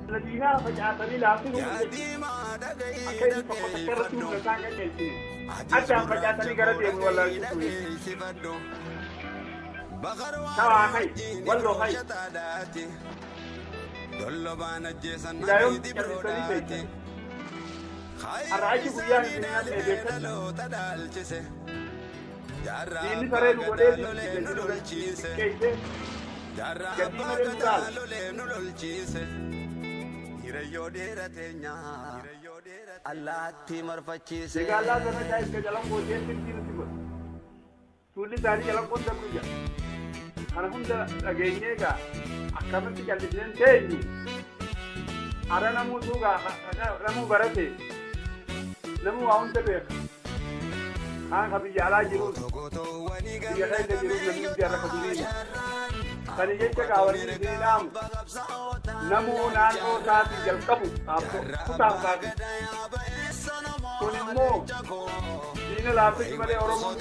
Diinaa facaasanii laaffisuu jechuudha. Akka inni tokko takka irratti humna isaan qaqqeessine. Addaan facaasanii gara deemu wallaalchisuu jechuudha. Shawaa hay, Walloo hay. Silaa yoom callisanii beektan? Har'a achi guyyaan isin hin hafne beektan. Diinni saree nu godhee xiqqeessee gatii malee nu dhaala. Egaa sana iska Calanqoo jeetti nutti godhe. Tuulli isaanii Calanqoon dabru jira. Kana hunda dhageenyee egaa akkamitti callisneen teenyu? Ara namuu suugaa namuu barate, namuu waa hunda beeka. Kaan ka biyya alaa jiruus biyya keessa jiruus namni hundi har'a ka duriini. Sani jecha gaa wanni isinii dhaamu, namuu naannoo isaatii jalqabu qaabsoo kutaa isaatii. Kun immoo diina laaffisu malee Oromoon